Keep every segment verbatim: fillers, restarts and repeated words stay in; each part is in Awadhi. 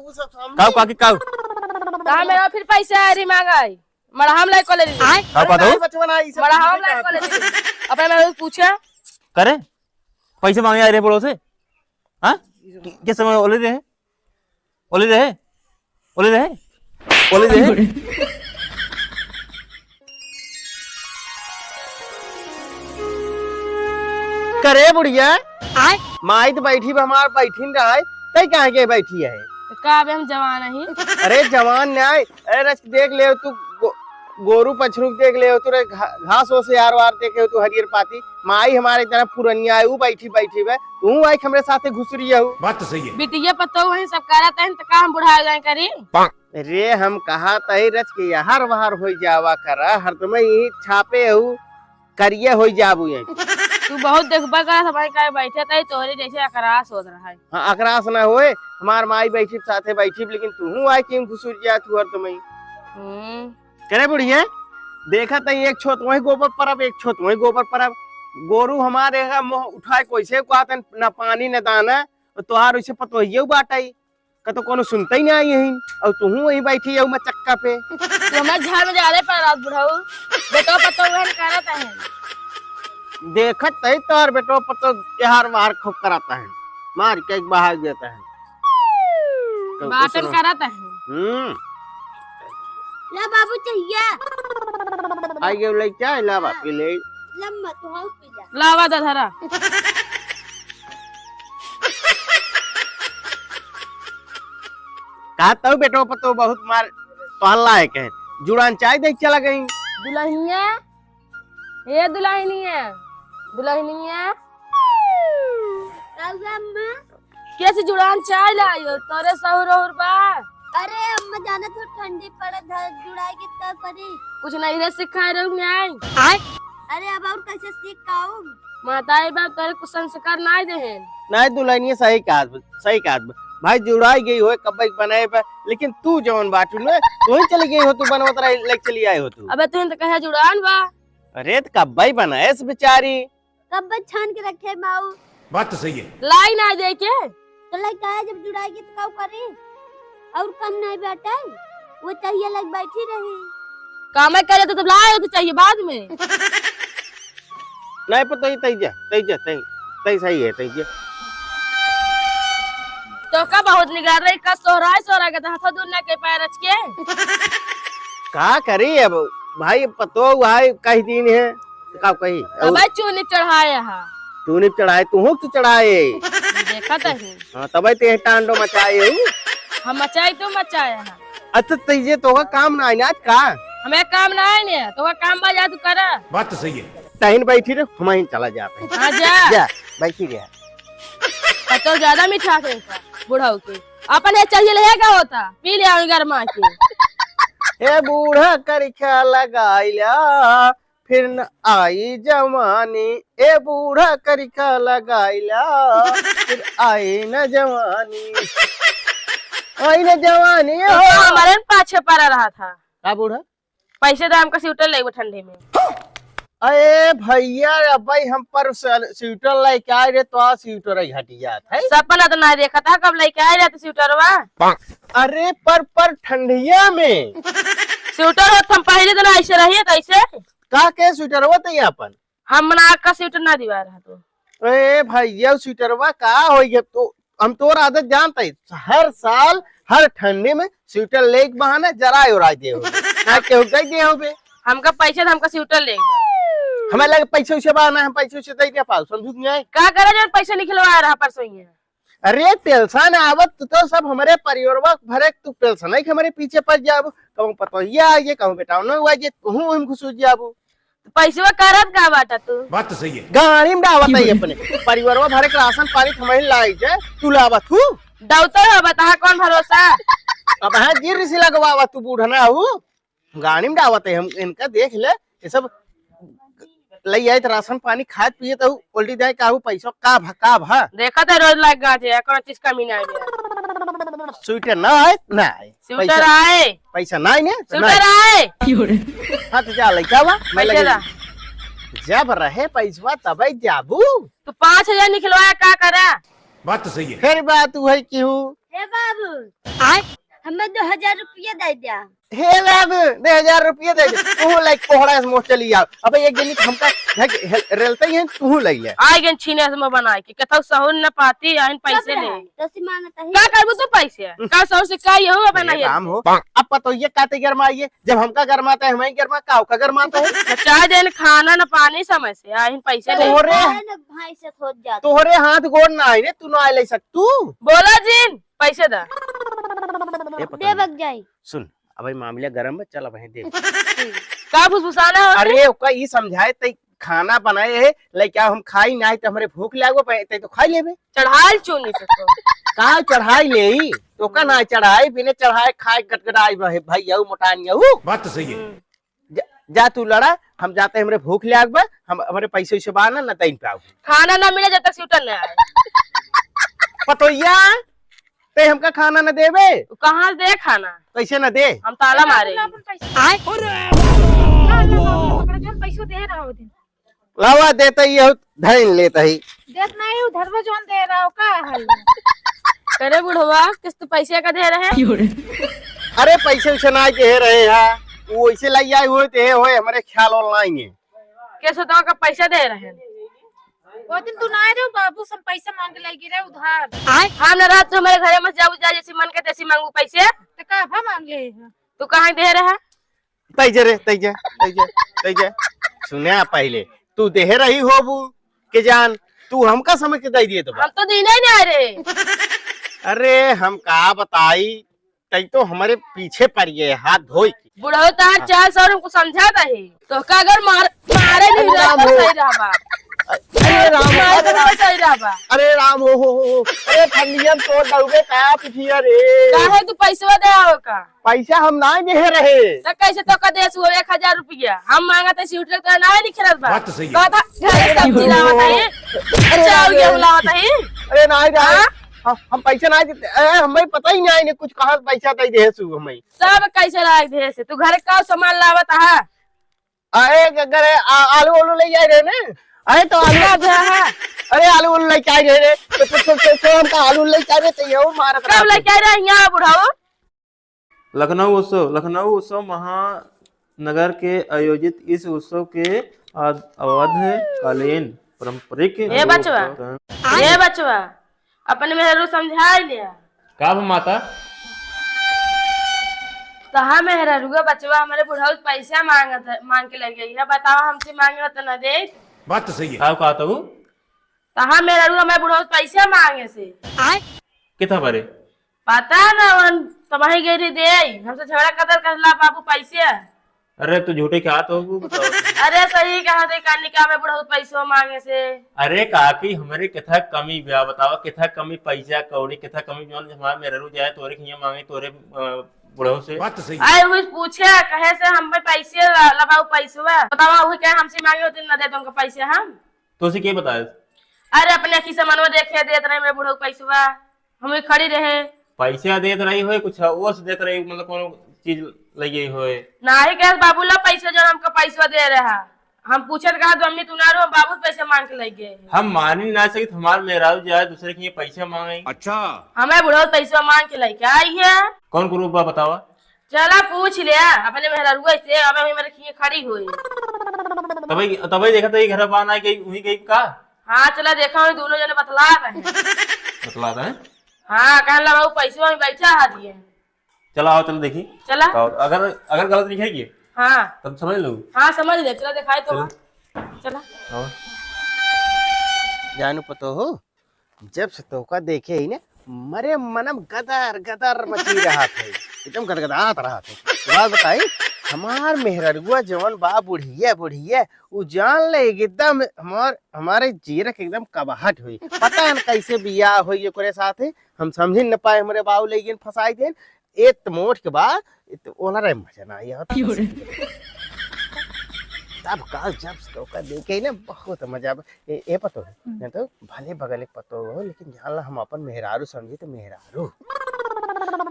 काऊ काकी काऊ? कहाँ मेरा फिर पैसा आ रही मांगा है? मड़हाम लाई कॉलेज। काऊ कहत हो? बचवन आई, सब मड़हाम लाई कॉलेज। अपने मेरे पूछा। करे? पैसे मांगे आ रहे बड़ो से? हाँ? किस समय ओले रहे? ओले रहे? ओले रहे? ओले रहे? करे बुढ़िया, आय? माई तो बैठी बा, हमार बैठी न रहा है, तई कहाँ के बैठी है? तो का अबे हम जवान ही? अरे जवान नहीं, अरे रच देख ले तू, गो-, गोरू पछरू देख ले तू रे, घा-, घास ओस यार वार देखे तू, हरियर पाती। माई हमारे इतना पुरनिया है, ऊ बैठी बैठी बे, तू आई हमरे साथे घुसरी है। बात तो सही है। बिटिया पतो वही सब करत हैं, तो का हम बुढ़ा जाए करी? रे हम कहा तही रच के यहर वहर होई जावा करा, हरदम यही छापे हऊ, करिया होई जाबू यही। तू बहुत देखबा करा, सब काहे बैठे तही तोहरे जैसे अकरास होत रहा है। हाँ, अकरास ना होए, हमार माई बैठी साथे बैठी, लेकिन तू हूँ आए क्यों घुसुर जा तू हरदम ही। हम्म। करे बुढ़िया, देखा तही एक छोत वही गोबर परब, एक छोत वही गोबर परब। गोरू हमारे का मुँह उठाए कैसे को आतन, ना पानी ना दाना, तो तोहार उसे पतोहियो बाटाई। का तो कोनो सुनते ही ना आई यहीं, और तुहूँ वहीं बैठी जाऊ मचक्का पे। तू हमारे झाड़ में जा रहे पर रात बुढ़ाऊ, बेटो पतो वहन करत है। देखत तही तोहर बेटो पतो यार बाहर खूब कराता है, मार के एक बहार देता है। तो बातन उसमें करत है। हम्म। ला बाबू चाहिए। आई गयो लइका, ला बाप के ले। लम्मा तो हाउ पी जा। लावा दा धरा। का तऊ बेटो पतो बहुत मार तोहर लायक है। जुड़ान चाय दे चला गई। दुल्हनिया, ए दुल्हनिया, दुल्हनिया। का हुआ अम्मा? कैसे जुड़ान चाय लायो? तोरे सहूर अहुर बा? अरे अम्मा जानत हो ठंडी पड़त है, जुड़ाई के का करी? कुछ नहीं रे सिखाए रहू न्याय। आय? अरे अब और कैसे सीख काऊ? माताई बाप तोरे कुछ संस्कार नाय देहेन। नाय दुल्हनिया सही कहत बा, सही कहत बा। भाई जुड़ाई गई होए कब्बई बनाए बा, लेकिन तू जवन बाटू न, तू ही चली गई हो, तू बनवत रही, लेके चली आए हो तू। अबे तू तो कहे जुड़ान बा। अरे त कब्बई बनाए से बेचारी। कब्बई छान के रखे माऊ। बात तो सही है। लाई ना दे के। तो लाई काहे जब जुड़ाई गई तो काऊ करी? और कम नहीं बाटे, वो चाहिए लग बैठी रही। कामे करे तो तब लाए तो चाहिए बाद में। नहीं पता ही तई जा, तई जा, तई, तई सही है, तई जा। तो का बहुत निगार रही, का सोहराय सोहरा के हाथों दूर ना के पैर रच के। का करी अब भाई, पतो भाई कही दिन है। का कही? और तबे चूनी चढ़ाए हा। चूनी चढ़ाए, तू हो कि चढ़ाए? देखत ही। हाँ, तबे ते टांडो मचाए हूँ। हम मचाई, तू मचाए हा। अच्छा, तो ये तोका काम ना आइना आज का? हमें काम ना आइने, तोका काम बा जा तू करा। बात तो सही है। तहिन बैठी रे, हम ही चला जाते हैं। हाँ, जा। जा, बैठी रे। पतो ज्यादा मीठा के का, बुढ़ऊ के। अपन ये चाहिए ले का होता, पी ले आऊं गरमा के। ए बूढ़ा करिखा लगाइला, फिर न आई जवानी, ए बूढ़ा करिखा लगाइला, फिर आई न जवानी। आई न जवानी, तो हो। हमारे न पाछे पड़ा रहा था। का बूढ़ा? पैसे दे, हमका स्वेटर लेबो ठंडी में। अरे भैया, अबे हम पर स-, स्वेटर लेके आए रे, तो आ स्वेटर ही हट जात है। सपना तो ना देखा था, कब लेके आए रे तो स्वेटरवा। अरे पर, पर ठंडिया में। स्वेटर होत हम पहले दिन ऐसे रहिए तो ऐसे। का के स्वेटर होत है अपन? हम ना का स्वेटर ना दिवा रहा तो। ए भैया, स्वेटरवा का होई है? तो हम तोर आदत जानत है, हर साल हर ठंडी में स्वेटर लेके बहाना जराए उराए दे हो। ना केहू कह दे हो बे। हमका पैसे तो हमका स्वेटर ले। हमें लगे पैसे उसे बहाना, हम पैसे उसे दे दे पाओ, समझू कि नहीं? का करे जो पैसे निकलवा रहा परसों ही है? अरे पेंशन आवत तो, तो सब हमारे परिवारवा भरे, तू पेंशन है कि हमारे पीछे पड़ जाबो। कहूँ पतोहिया आ गए, कहूँ बेटा न हुआ जे, तू हम घुस जाबो। पैसवा करत का बाटा तू? बात तो सही है। गाड़ी में डावत है अपने। परिवारवा भरे के राशन पानी थमाई लाई जे, तू लावत हूँ। डौतर हो, बता कौन भरोसा? अब हाँ गिर ऋषि लगवावा तू बूढ़ना हूँ। गाड़ी में डावत है हम, इनका देख ले, ये सब लई आए तो राशन पानी खाए पिए तो उल्टी जाए का हूँ पैसा का भा, का भा? देखत है रोज लाग गाजे, कौन चीज कमी ना है। स्वेटर ना आए, ना आए। स्वेटर पैसा, आए। पैसा ना आए ने, तो ना स्वेटर आए। आए। हाँ, तो जा लइका बा, मैं पैसे लगे ला। जब रहे पैसवा तबे जाबू। तू पाँच हजार निकलवाया, का करा? बात तो सही है। फिर बात वही की हूँ। ए बाबू, आय? हमें दो हजार रुपया दे दिया। हे बाबू, दो हजार रुपया दे दे। तू लाइक कोहड़ा से मोच चली आओ। अबे एक जनी हमका घर के हेल-, रेलते ही है, तू ले ले। आइ गन छीने से मुँह बनाए के। कथौ सहूर न पाती, आइन पैसे ले। तसी मांगत है। का करबू तू पैसे? का सहूर से का ये हो, अबे अरे नहीं राम हो। अब पतोहिया काते गरमाइए, जब हमका गरमाता है, हमें गरमा, का ओका गरमाता है? न चाय देन, खाना, न पानी समय से, आइन पैसे ले। तोहरे, भाई से खोज जाता। तोहरे हाथ गोड़ ना आए रे, तू ना आए ले सक तू। बोला जिन, पैसे दा। ए पता दे नहीं। बक जाई। सुन, अब ई मामला गरम है, चल अब दे। का फुसफुसाना हो? अरे ओका ई समझाए, तई खाना बनाए है, लइका हम खाई ना, तो हमरे भूख लागो पे, तई तो खाई लेबे। चढ़ाई चूनी पे तो। का चढ़ाई ले? तो का ना चढ़ाई, बिना चढ़ाए खाए गटगटाई रहे, भाई, यहू मोटान यहू। बात तो सही है। हम्म। जा, जा तू लड़ा, हम जाते, हमरे भूख लाग बा, हम, हमरे पैसे वैसे बा ना, ना तैन पे आओ। खाना ना मिले जब तक स्वेटर ना आए। पतोहिया, ते हमका खाना न देबे? तू कहाँ से दे खाना? कैसे न दे? हम ताला मारे। ला, ला, ला, ला, पकड़, जो पैसो दे रहा हो दिन। लावा देता ही हो, धैन लेता ही। देत नहीं, उधरवा जोन दे रहा हो, का हाल है? करे बुढ़वा, किस्त पैसे का दे रहे? अरे पैसे वैसे ना दे रहे हैं, वो वैसे लाई आए हुए थे, होए हमारे ख्याल online है। कैसे तो का पैसा दे रहे हैं? वो दिन तू ना आए रहे, बाबू से हम पैसा मांग के लाई गिरे उधार। हम ना रहत, तू हमारे घरे मत जाऊ, जा जैसी मन के तैसी मांगू पैसे। तो का भा मांग ले है? तू कहाँ दे रहा? तैजे रे, तैजे, तैजे, तैजे। सुने पहले, तू देहे रही होबू के जान, तू हमका समझ के दे दिए तो बा। हम तो दीने ही नहीं रहे। अरे, हम का बताई, तई तो हमरे पीछे पड़ गए, हाथ धोई के। बुढ़ऊ तार हाँ। चाल सौ हमको समझा दे। तो का अगर मार, मारे नहीं अरे रहे राम तो हो। सही रहबा। अरे राम हो, मारे अरे तो राम। सही रहबा। अरे राम हो, हो, हो, हो। अरे फंडियन तो डूबे का पिठिया रे। काहे तू पैसवा दे आओ का? पैसा हम ना देहे रहे। तो कैसे तो का देस हुआ एक हजार रुपया? हम मांगा तो स्वेटर तो ना निकलत बा। बात तो सही है। कहता, "घरे सब्जी लावत है, अरे चाउर राम रे। गेहूं लावत है।" अरे ना रे। हाँ? हम, हम पैसा ना देते। अरे हमें पता ही नहीं, कुछ कहाँ से पैसा दे देहे सु हमें। सब कैसे लाग देहे से? तू घरे का सामान लावत है? अरे, ग-, ग-, आ-, आलू, आलू ले जाए रहे ने। अरे, तो आलू, का भा है? अरे, आलू, आलू ले जाए रहे ने। तो, तो, तो, तो, तो हमका आलू ले जाए रहे, तो ये वो मारत कब रहा ले था। जाए रहे यहाँ बुढ़ाऊ? लखनऊ उत्सव। लखनऊ उत्सव महानगर के आयोजित इस उत्सव के आद-, अवधकालीन पारंपरिक ए बचवा, रूप ए बचवा, अपने मेहरू समझाई लिया। का बा माता? कहा मेहररुआ बचवा हमरे बुढ़ऊ से पैसा मांगत है, मांग के लग गई है, बतावा हमसे मांगे तो न दे। बात तो सही है। का कहत हूँ? कहा मेहररुआ हमरे बुढ़ऊ से पैसा मांगे से। आय? कितना बारे? पता ना, वन तबाही गई रही दे, हमसे झगड़ा कदर कर ला बाबू पैसे। अरे, तू झूठे कहत हो, वो बताओ। अरे, सही कहत है, कानी का में बुढ़ऊ पैसो मांगे से। अरे, काकी, हमरे किथा कमी बा, बतावा, किथा कमी पैसा कौड़ी, किथा कमी जौन हमार मेहररू जाए, तोरे खिया मांगे, तोरे, अ, बुढ़ऊ से। बात तो सही है। आए हुई पूछे, कहे से हम पे पैसे ला, लबाऊ पैसवा। बतावा, वही कहे हमसे मांगे होते, न दे तुमको पैसे हम। तो उसे के बताए? अरे, अपने अखी से मनवा देखे, देत रहे मेरे बुढ़ऊ पैसवा। हमें खड़ी रहे। पैसा देत रही होए, कुछ वो से देत रही, मतलब कोनो चीज लगे होए। नाही कहे बाबू ला पैसा जो हमका पैसा दे रहा। हम पूछत कहा तो अम्मी तू ना रहो, बाबू पैसा मांग के लग गए। हम मानी ना सकित, हमार मेहरारू जाए दूसरे के पैसा मांगे। अच्छा। हमें बुढ़ऊ पैसा मांग के लेके आई है। कौन ग्रुप बा बतावा? चला पूछ ले अपने मेहरारुआ से, अब हमें मेरे खिए खड़ी हुई। तबे, तबे देखा तो ये घर बान आ गई, वही गई का? हाँ, चला देखा, वही दोनों जने बतला रहे हैं। बतला रहे हैं? हाँ, कहला बाबू पैसवा में बैठा हाथ ये। चला आओ, चल देखी। चला। तो अगर, अगर गलत लिखेगी, हाँ। तब समझ लो। हाँ, समझ ले, चला दिखाई तो। चला। चला। आओ। जानू पतो हो, जब से तोका देखे ही ने, मरे मनम गदर गदर मची रहत है, एकदम गदगदात रहत है। बात बताई, हमार मेहररुआ जवन बा बुढ़िया बुढ़िया, उ जान ले एकदम हमार, हमारे जीरा के एकदम कबहट हुई। पता न कैसे बियाह हुई ओकरे साथे, हम समझी न पाए, हमरे बाबू ले गए फंसाई देन। ए त मोट के बा, ए त ओला रे मजा ना आई यार। तब का जब से तोका देखे ना बहुत मजा आवे। ए, ए पतो है, हम्म। ना तो भले बगल एक पतो हो, लेकिन जान ला हम अपन मेहरारू समझी तो मेहरारू।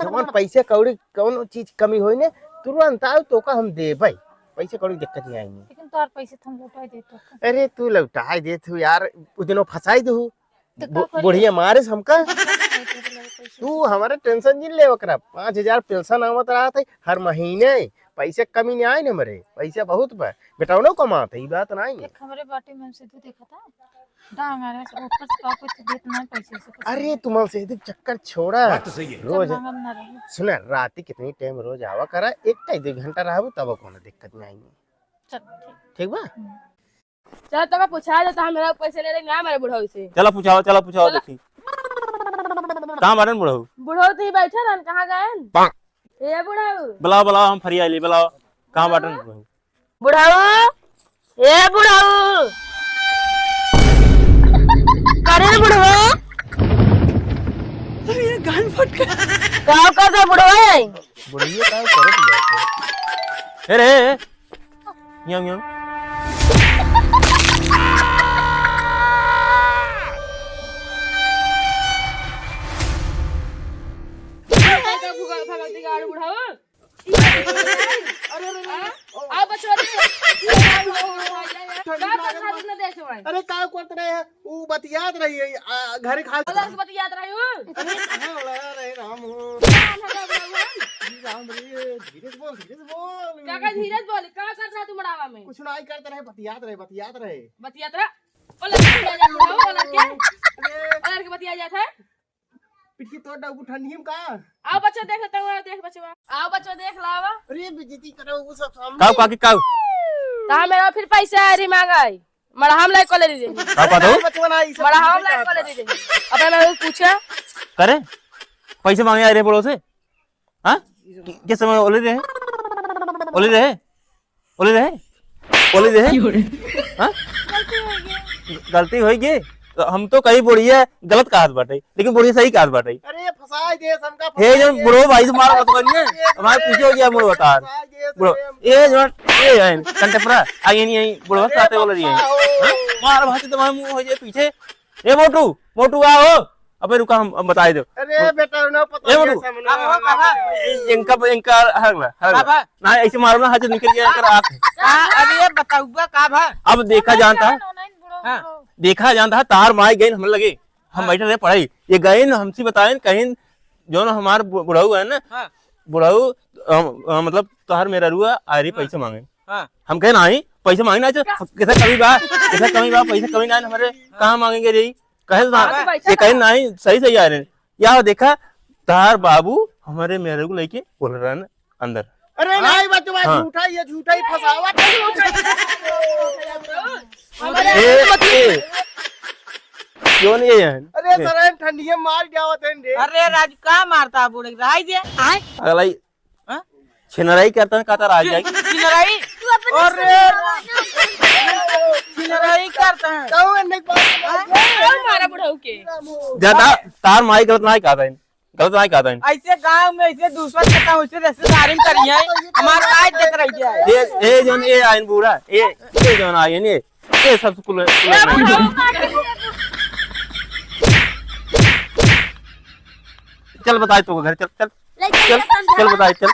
जवन पैसे कौड़ी कौनो चीज कमी होई ने, तुरंत आओ तोका हम देबै। पैसे कौड़ी दिक्कत नहीं आएंगे। लेकिन तोर पैसे तो हम लौटाई देतो। अरे तू लौटाई देत हूँ यार, उ दिनों फंसाई दे हूँ। तो का बु-, करी? बुढ़िया मारे से हमका। तो का करी? तू हमरे tension जिन लेवा करा, पाँच हजार पेंशन आवत रहत है हर महीने, पैसे कमी नाहीं आइन हमरे, पैसे बहुत बा, बेटौनो कमात है, ई बात नाहीं है। देख, हमरे बाटी में से तू देखा था, डांग आ रहा है, ऊपर से का कुछ देत ना पैसे से कुछ अरे, नहीं। तुम से देख चक्कर छोड़ा। बात तो सही है। रोज चल, मांगब ना रही। सुना, राती कितनी टाइम रोज आवा करा, एक टाइम दो घंटा रहबू, तब कोनो दिक्कत नाहीं है। चल, ठीक। ठीक बा? हम्म। चल, तब पूछा जाता, हम मेरा पैसे ले लेंगे, हमारे बुढ़ऊ से। चला पूछाओ, चला पूछाओ, चला। देखी। कहाँ बाटन बुढ़ऊ? बुढ़ऊ तो ही बैठे रहन, कहाँ गए? ए बुढ़ऊ। बुलाओ, बुलाओ, हम फरिया ली, बुलाओ। कहाँ बाटन बुढ़ऊ? बुढ़ऊ, ए बुढ़ऊ। करे रे बुढ़ऊ। अरे, ये गान फट गया। का कर दे बुढ़ऊ? बुढ़िया का करत बाटे? ए रे, ए, ए। म्याऊ, म्याऊ। भगवती का आड़ू बुढ़ऊ। अरे, अरे, अरे, हाँ? ओ। आओ बचवा रे। ठंडी का लागे कर बा। न देख भाई। अरे, का करत रहे हैं? ऊ बतियात रही है, आ, घरे खा अलग से बतियात रही हूँ। अरे, कहाँ लड़ा रहे राम हो? कहाँ लड़ा रहे राम? अरे राम रे, धीरे से बोल, धीरे से बोल। का, का धीरे से बोल? का करत रहा तू मड़ावा में? कुछ नाहीं करत रहे, बतियात रहे, बतियात रहे। बतियात रहा? ओ लड़के बतिया जात रहा, ओ लड़के। अरे। ओ लड़के बतिया जात है। पिटकी तोड़ डाउबू ठंडी में का? आओ बच्चा देख लेते हैं, देख बचवा। आओ बच्चा देख लावा। अरे बेइज्जती करो, वो सब सामने। काऊ काकी काऊ? कहाँ मेरा फिर पैसा आ रही मांगा है? मड़हाम लाइक कर ले दीजिए। का बात हो? बचवा ना, ई सब मड़हाम चीजें लाइक का कर ले दीजिए। अब मैं पूछा। करे? पैसे मांगे आ रहे बुढ़ऊ से? हाँ? कि-, किस समय ओले रहे? ओले रहे? ओले रहे? ओले रहे? क्यों रे? हाँ? गलती होई गई। तो हम तो कही बुढ़िया गलत कहत बाटे, लेकिन बुढ़िया सही कहत बाटे। अरे फंसाए दे हमका, हे फंसाए जो दे। बुढ़ो भाई से मार मत करिए, फंसाए दे। हमारे पीछे हो गया मुड़ बता। फंसाए दे बुढ़ो, हमका। ये जो, ये है, कंटेम्परा, आगे नहीं आई, बुढ़ो अरे साथे बोल रही है। बप्पा हो। हाँ? मार भाई तुम्हारे मुंह हो जाए पीछे। ए मोटू, मोटू आओ। अबे रुका, हम, हम बताए दो। अरे बेटा, ना पता ए नहीं मोटू। सामने का भा, का भा? ए, इनका, इनका हगला, हगला। का भा? ना, ऐसे मारो ना, हाथ निकल गया इनका आँख। का? अरे ये बताऊबा का भा? अब देखा जानता है। हाँ। देखा जानता है, तार माई गई हम लगे। हम हाँ। बैठे रहे पढ़ाई। ये गए न हमसे बताए न कहीं, जो न हमार बु-, बुढ़ऊ है ना, हाँ। बुढ़ऊ, अ, अ, मतलब तोहार मेहरारू आ रही हाँ। पैसे मांगे। हाँ। हम कहे, "नाहीं, पैसे मांगे ना, अच्छा, हाँ। कैसा कमी बा, कैसा कमी बा, पैसे कमी ना हमारे, हाँ। कहाँ मांगेंगे रे?" कहे, हाँ, "ना, तो पैसा ये कहे, कहाँ? नाहीं, सही, सही आ रहे हैं।" या देखा, तार बाबू हमारे मेहरारू को लेके बोल रहा है ना, अंदर। अरे हाँ? नाहीं बचवा, हाँ। झूठा ही है, झूठा ही फंसावा। हमारे ए, ए, क्यों नहीं है? अरे ए। सर, हम ठंडिये मार के आवत हैं रे। अरे राजू, का मारता बूढ़े? रहाई दे। अगला ही हाँ? छिनराई करता है, कहता रह जाए। छिनराई? अरे छिनराई करता है। कौन नहीं पाता? हाँ? क्यों मारा बुढ़ऊ के? ज्यादा तार माई गलत ना कहता है। गलत नाहीं कहत हन। ऐसे गाँव में ऐसे दुश्मन के साथ ऐसे रिश्तेदारी में करी है, हमार का इज्जत रह जाए। ए, ए जौन ए आइन बूढ़ा, ए, ए जौन आइन, ए, ए सब कुल, कुल ए, आइन। बुढ़ऊ। चल बताए तो घर, चल, चल, चल, चल बताए, चल।